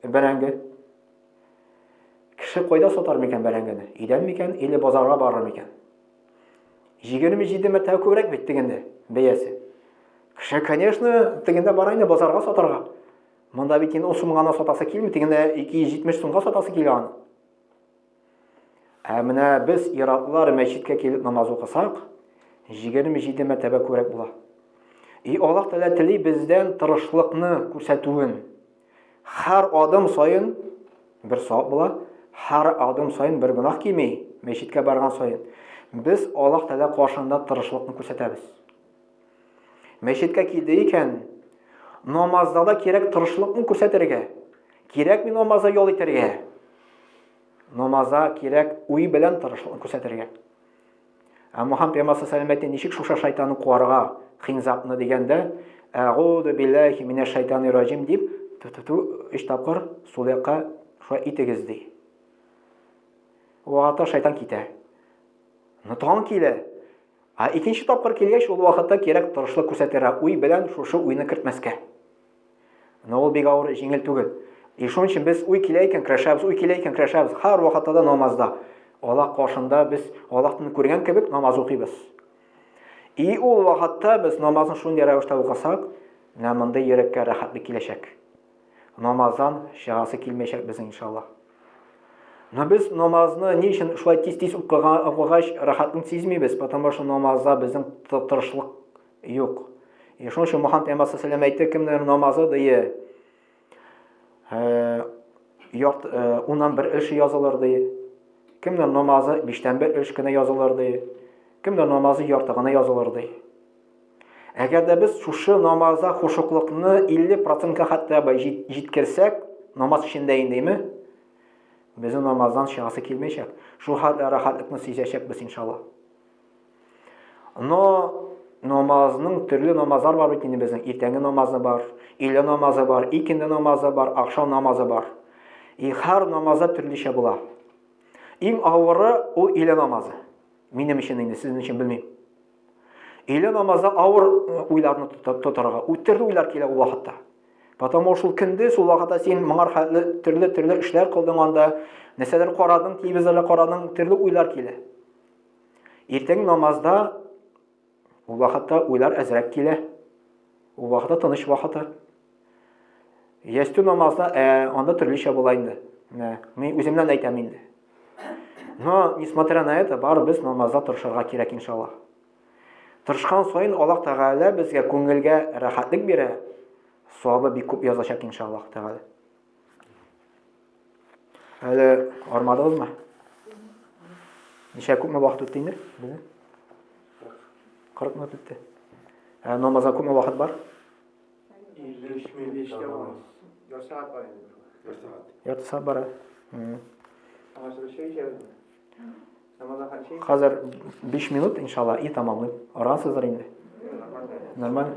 Speaker 1: бәрәңге. Кеше кайда сатар микән бәрәңгене? Өйдән микән или базарга барыр микән? 27 мәртәбә күбрәк бит тегендә бәясе. Кеше, конечно, тегендә бара инде базарга сатарга. Монда бит инде 10 сумга гына сатасы килми, тегендә 270 сумга сатасы килә аны. Ә менә без иратлар мәчеткә килеп намаз укысак, 27 мәртәбә күбрәк була. И Аллаһ Тәгалә тели бездән тырышлыкны күрсәтүен. Һәр адым саен бер савап була, һәр адым саен бер гөнаһ кими, мәчеткә барган саен. Без Аллаһ Тәгалә каршында тырышлыкны күрсәтәбез. Мәчеткә килде икән, намазда да кирәк тырышлыкны күрсәтергә. Кирәкми намазда ял итәргә. Намазда кирәк уй белән тырышлыкны күрсәтергә. Ә Мухаммад пәйгамбәр саллаллаху алейһи ничек шушы шайтанны куарга, хинзабны дигәндә, әгуду биллахи минәш шайтанир раҗим дип, ту-ту-ту өч тапкыр сул якка шулай итегез ди. Вакытта шайтан китә. Но тагын килә. Ә икенче тапкыр килгәч, ул вакытта кирәк тырышлык күрсәтергә, уй белән шушы уйны кертмәскә. Но ул бик авыр, җиңел түгел. И шуның өчен без уй килә икән, көрәшәбез, уй килә икән, көрәшәбез. Һәр вакытта да намазда. Аллаһ каршында без Аллаһны күргән кебек намаз укыйбыз. И ул вакытта без намазны шундый рәвештә укысак, менә мондый йөрәккә рәхәтлек киләчәк. Намаздан чыгасы килмәячәк безнең иншаллаһ. Но без намазны ни өчен шулай тиз-тиз укыгач рәхәтлек сизмибез, потому что намазда безнең тырышлык юк. И шуның өчен Мухаммад пәйгамбәр саллаллаху әйтте, кемнең намазы дие, ярт, уннан бер өлеше язылыр ди. Кемнең намазы биштән бер өлеш кенә язылыр ди. Кемнең намазы ярты гына язылыр ди. Әгәр дә без шушы намазда хушуклыкны 50 процентка хәтта җиткерсәк, намаз эчендә индеме? Безнең намаздан чыгасы килмәячәк. Шул хәтле рәхәтлекне сизәчәкбез иншалла. Но намазның төрле намазлар бар бит инде безнең. Иртәнге намазы бар, өйлә намазы бар, икенде намазы бар, ахшам намазы бар. И һәр намазда төрлечә була. Иң авыры ул өйлә намазы. Минем өчен инде, сезнең өчен белмим. Өйлә намазда авыр э, уйларны тотарга. Төрле уйлар килә ул вакытта. Потому шул көндез ул вакытта син моңар хәтле төрле-төрле эшләр кылдың анда, нәрсәләр карадың, телевизорда карадың, төрле уйлар килә. Иртәнге намазда ул вакытта уйлар әзрәк килә. Ул вакытта тыныч вакыты. Ястү намазда ә, анда төрлечә була инде. Менә, мин үземнән әйтәм инде. Но, несмотря на это, бар без намазда тырышырга кирәк, иншаллаһ. Тырышкан саен Аллаһ Тәгалә безгә күңелгә рәхәтлек бирә, савабы бик күп язачак, иншаллаһ Тәгалә. Әле армадыгызмы? Ничә күпме вакыт үтте инде? Безнең? 40 минут үтте. Ә намазга күпме вакыт бар?
Speaker 2: 53 минут. Ярты сәгать бар инде. Ярты сәгать.
Speaker 1: Ярты сәгать бар. Хәзер 5 минут, иншалла, и тамамлыйм. Аргансыздыр инде. Нормально.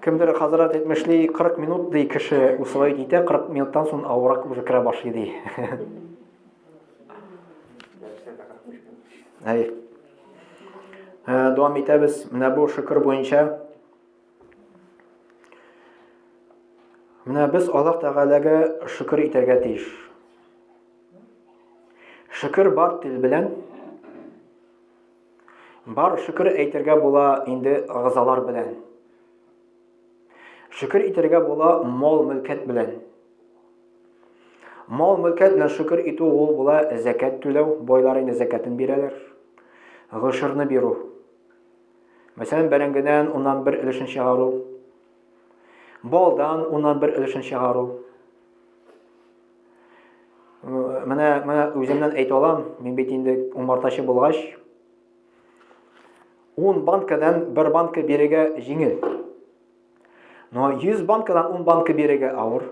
Speaker 1: Кемдер хәзрәт әйтмешли, 40 минут ди кеше усвоить итә, 40 минуттан соң авырак уже керә башлый ди. Әй. Э, дәвам итәбез. Менә бу шөкер буенча Менә без Аллаһ Тәгаләгә шөкер итәргә тиеш. Шөкер бар тел белән. Бар шөкер әйтергә була инде агзалар белән. Шөкер итәргә була мал-мөлкәт белән. Мал-мөлкәт белән шөкер итү ул була зәкәт түләү, байлар инде зәкәтен бирәләр. Гошерны бирү. Мәсәлән, бәрәңгедән уннан бер өлешен чыгару. Балдан уннан бер өлешен чыгару. Менә, менә үземнән әйтә алам, мин бит инде умартачы булгач, 10 банкадан бер банка бирергә җиңел. Но 100 банкадан 10 банка бирергә авыр.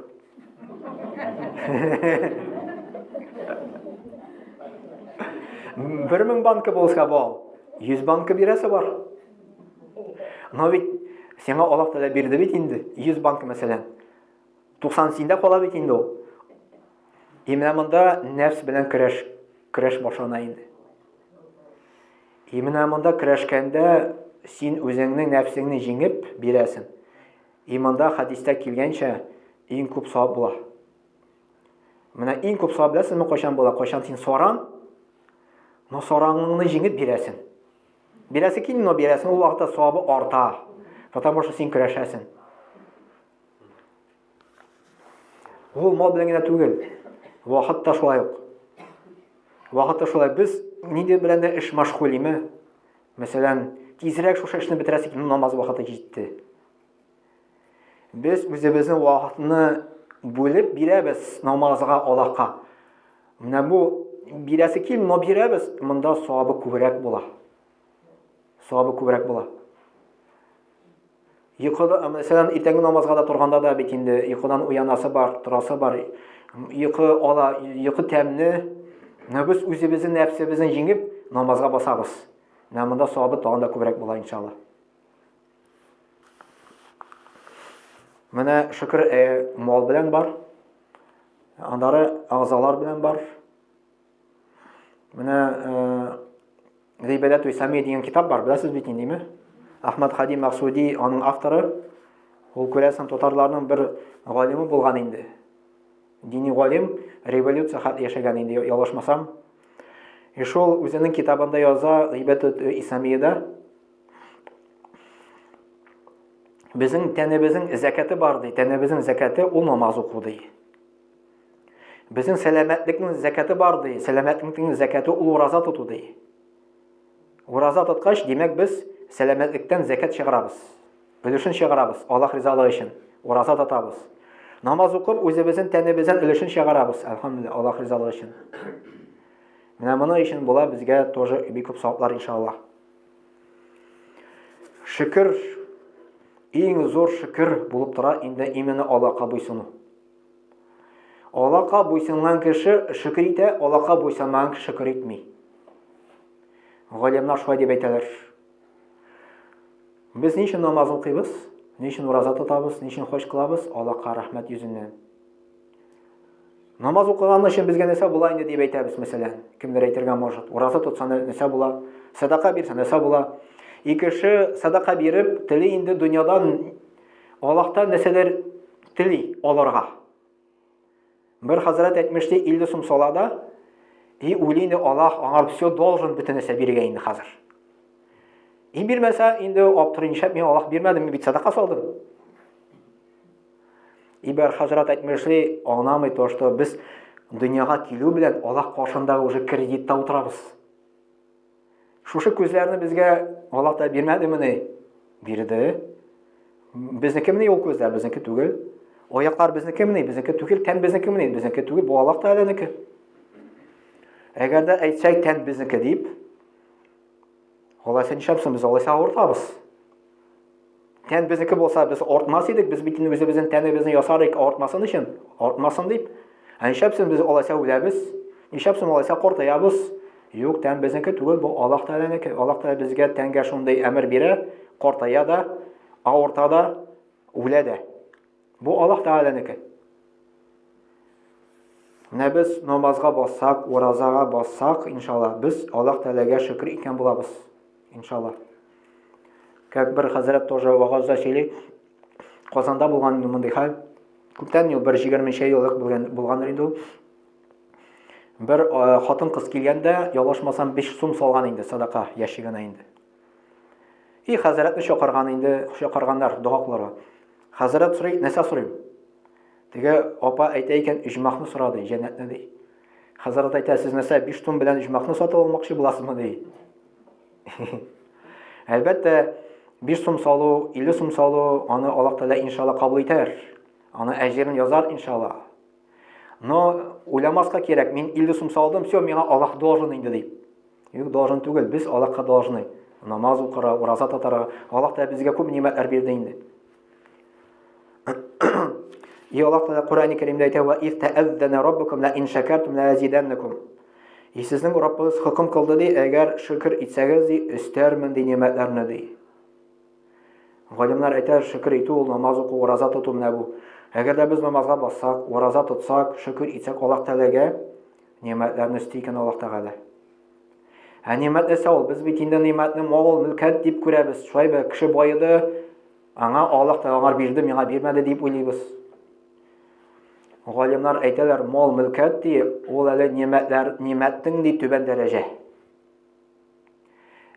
Speaker 1: Бер мең банка булса бал, 100 банка бирәсе бар. Но бит сиңа Аллаһ Тәгалә бирде бит инде 100 банка мәсәлән. 90 синдә кала бит инде ул. И менә монда нәфс белән көрәш, көрәш башлана инде. И менә монда көрәшкәндә син үзеңнең нәфсеңне җиңеп бирәсең. И монда хәдистә килгәнчә иң күп савап була. Менә иң күп савап беләсеңме кайчан була? Кайчан син саран, но саранлыгыңны җиңеп бирәсең. Бирәсе килми, но бирәсең, ул вакытта савабы арта. Потому что син көрәшәсең. Ул мал белән генә түгел. Вакыт та шулай ук. Вакыт та шулай. Без нинди белән дә эш мәшгульме? Мәсәлән, тизрәк шушы эшне бетерәсе килә, намаз вакыты җитте. Без үзебезнең вакытны бүлеп бирәбез намазга Аллаһка. Менә бу бирәсе килми, но бирәбез, монда савабы күбрәк була. Савабы күбрәк була. Йокыда, мәсәлән, иртәнге намазга да торганда да бит инде йокыдан уянасы бар, торасы бар. Йокы ала, йокы тәмле. Менә без үзебезнең нәфсебезне җиңеп намазга басабыз. Менә монда савабы тагын да күбрәк була иншалла. Менә шөкер э, мал белән бар. Аннары агзалар белән бар. Менә э, Гыйбадәт вә Самия дигән китап бар, беләсез бит индеме? Ахмад Хади Максуди аның авторы. Ул күрәсең татарларның бер галиме булган инде. Дини галим, революция хәтле яшәгән инде, ялгышмасам. И шул үзенең китабында яза, Гыйбадәт Исламиядә. Безнең тәнебезнең зәкәте бар ди. Тәнебезнең зәкәте ул намаз уку ди. Безнең сәламәтлекнең зәкәте бар ди. Сәламәтлекнең зәкәте ул ураза тоту ди. Ураза тоткач, димәк, без сәламәтлектән зәкәт чыгарабыз. Өлешен чыгарабыз, Аллаһ ризалыгы өчен. Ураза тотабыз. Намаз укып, үзебезнең тәнебездән өлешен чыгарабыз, әлхәмдүлилләһ, Аллаһ ризалыгы өчен. Менә моны өчен була безгә тоже бик күп саваплар, иншаллаһ. Шөкер, иң зур шөкер булып тора инде именно Аллаһка буйсыну. Аллаһка буйсынган кеше шөкер итә, Аллаһка буйсынмаган кеше шөкер итми. Галимнар шулай дип әйтәләр. Без ни өчен намаз укыйбыз? Ни өчен ураза тотабыз? Ни өчен хаҗ кылабыз? Аллаһка рәхмәт йөзеннән. Намаз укыган өчен безгә нәрсә була инде дип әйтәбез, мәсәлән. Кемдер әйтергә может. Ураза тотса нәрсә була? Садака бирсә нәрсә була? И кеше садака биреп, тели инде дөньядан Аллаһтан нәрсәләр тели алырга. Бер хәзрәт әйтмешли, 50 сум сала да, и уйлый инде Аллаһ аңар все должен бөтен нәрсә бирергә инде хәзер. И бирмәсә, инде аптырый, нишләп миңа Аллаһ бирмәде, мин бит садака салдым. И бер хәзрәт әйтмешли, аңламый то, что без дөньяга килү белән Аллаһ каршында уже кредитта утырабыз. Шушы күзләрне безгә Аллаһ та бирмәдемени? Бирде. Безнекемени ул күзләр? Безнеке түгел. Аяклар безнекемени? Безнеке түгел. Тән безнекемени? Безнеке түгел. Бу Аллаһ Тәгаләнеке. Әгәр дә әйтсәк, тән безнеке дип, алайса нишләпсең, без алайса авыртабыз. Тән безнеке булса, без артмас идек, без бит инде үзебезнең тәнебезне ясар идек, артмасын өчен, артмасын дип. Ә нишләп соң без алайса үләбез? Нишләп соң алайса картаябыз? Юк, тән безнеке түгел, бу Аллаһ Тәгаләнеке. Аллаһ Тәгалә безгә тәнгә шундый әмер бирә, картая да, авырта да, үлә дә. Бу Аллаһ Тәгаләнеке. Менә без намазга бассак, уразага бассак, иншалла, без Аллаһ Тәгаләгә шөкер иткән булабыз. Иншалла. Как бер хәзрәт тоже вагазда сөйли, Казанда булган инде мондый хәл. Күптән ел, бер 20 ел элек булган, булгандыр инде ул. Бер хатын-кыз килгәндә, ялгышмасам, 5 сум салган инде садака ящигына инде. И хәзрәтне чакырган инде, чакырганнар дога кылырга. Хәзрәт сорый, нәрсә сорыйм? Теге апа әйтә икән, иҗмахны сора ди, җәннәтне ди. Хәзрәт әйтә, сез нәрсә, 5 сум белән иҗмахны сатып алмакчы буласызмы ди. Әлбәттә, 5 сум салу, 50 сум салу, аны Аллаһ Тәгалә иншалла кабул итәр. Аны әҗерен язар иншалла. Но уйламаска кирәк, мин 50 сум салдым, все, миңа Аллаһ должен инде дип. Юк, должен түгел, без Аллаһка должны. Намаз укырга, ураза тотарга. Аллаһ Тәгалә безгә күп нимәтләр бирде инде. И Аллаһ Тәгалә Коръәни Кәримдә әйтә: "Ва из тәәззәнә раббукум ла ин шакартум ла азиданнакум". И сезнең Раббыгыз хөкем кылды ди, әгәр шөкер итсәгез ди, өстәрмен ди нимәтләрне ди. Галимнәр әйтә, шөкер итү ул намаз уку, ураза тоту менә бу. Әгәр дә без намазга бассак, ураза тотсак, шөкер итсәк Аллаһ Тәгаләгә, нимәтләрне өсти икән Аллаһ Тәгалә. Ә нимәт нәрсә ул? Без бит инде нимәтне мал, мөлкәт дип күрәбез. Шулай бит, кеше баеды, аңа Аллаһ Тәгалә аңар бирде, миңа бирмәде дип уйлыйбыз. Галимнар әйтәләр, мал, мөлкәт ди, ул әле нимәтләр, нимәтнең ди түбән дәрәҗә.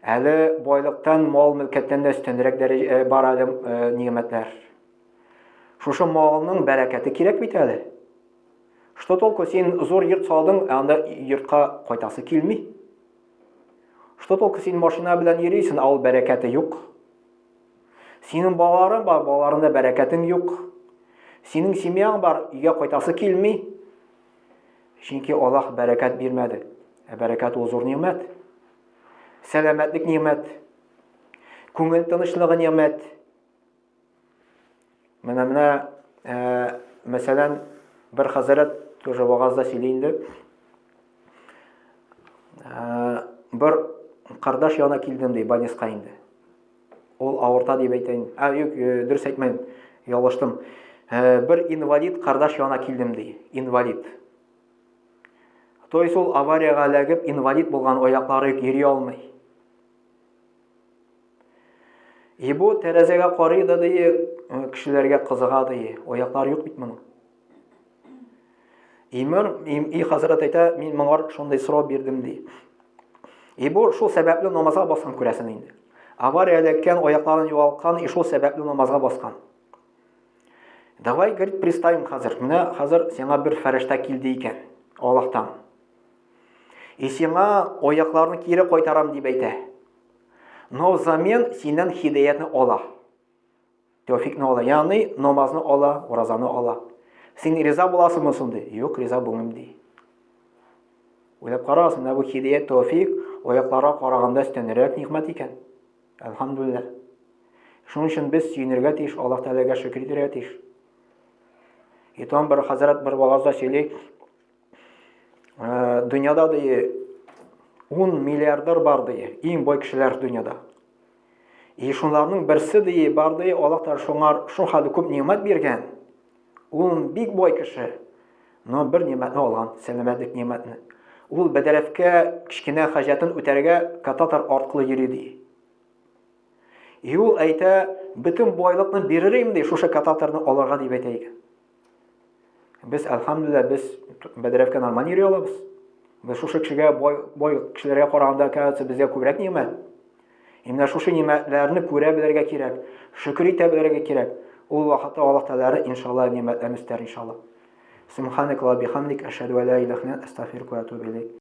Speaker 1: Әле байлыктан, мал, мөлкәттән дә өстенрәк дәрәҗә э, бар әле э, нимәтләр. Шушы малның бәрәкәте кирәк бит әле. Что толку син зур йорт салдың, ә анда йортка кайтасы килми. Что толку син машина белән йөрисең, ә ул бәрәкәте юк. Синең балаларың бар, балаларында бәрәкәтең юк. Синең семьяң бар, өйгә кайтасы килми. Чөнки Аллаһ бәрәкәт бирмәде. Ә бәрәкәт ул зур нимәт. Сәламәтлек нимәт. Күңел тынычлыгы нимәт. Менә менә, ә, мәсәлән, бер хәзрәт тоже вагазда сөйли инде. Ә, бер кардаш янына килдем ди, больницка инде. Ул авырта дип әйтәйин. Ә, юк, э, дөрес әйтмәдем. Ялгыштым. Ә, бер инвалид кардаш янына килдем ди, инвалид. То есть ул авариягә эләгеп инвалид булган, аяклары йөри алмый. И бу тәрәзәгә карый да ди, э, кешеләргә кызыга ди, аяклар юк бит моның. Имер, и хәзрәт әйтә, мин моңар шундый сорау бирдем ди. И бу шул сәбәпле намазга баскан күрәсең инде. Авария эләккән, аякларын югалткан, и шул сәбәпле намазга баскан. Давай, говорит, представим хәзер. Менә хәзер сиңа бер фәрештә килде икән, Аллаһтан. И сиңа аякларны кире кайтарам дип әйтә. Но взамен синнән хидәятне ала. Тәүфикне ала, ягъни намазны ала, уразаны ала. Син риза буласыңмы соң ди? Юк, риза булмыйм ди. Уйлап карагыз, менә бу хидәят, тәүфик аякларга караганда өстенрәк нигъмәт икән. Әлхәмдүлилләһ. Шуның өчен без сөенергә тиеш, Аллаһ Тәгаләгә шөкер итәргә тиеш. И там бер хәзрәт бер вагазда сөйли, э, дөньяда ди 10 миллиардер бар ди, иң бай кешеләр дөньяда. И шуларның берсе ди бар ди, Аллаһ Тәгалә шуңар шул хәтле күп нигъмәт биргән. Ул бик бай кеше. Но бер нигъмәтне алган, сәламәтлек нигъмәтне. Ул бәдәрәфкә кечкенә хаҗәтен үтәргә кататор аркылы йөри ди. И ул әйтә, бөтен байлыкны бирер идем ди, шушы кататорны алырга дип әйтә икән. Без, әлхәмдүлилләһ, без бәдрәфкә нормаль йөри алабыз. Без шушы кешегә бай, бай кешеләргә караганда, кажется, безгә күбрәк нимәт. И менә шушы нимәтләрне күрә белергә кирәк, шөкер итә белергә кирәк. Ул вакытта Аллаһ Тәгалә иншалла нимәтләрне өстәр иншалла. Субханак ва бихамдик ашһаду ла илаһа илля анта астагфирука ва атубу илейк.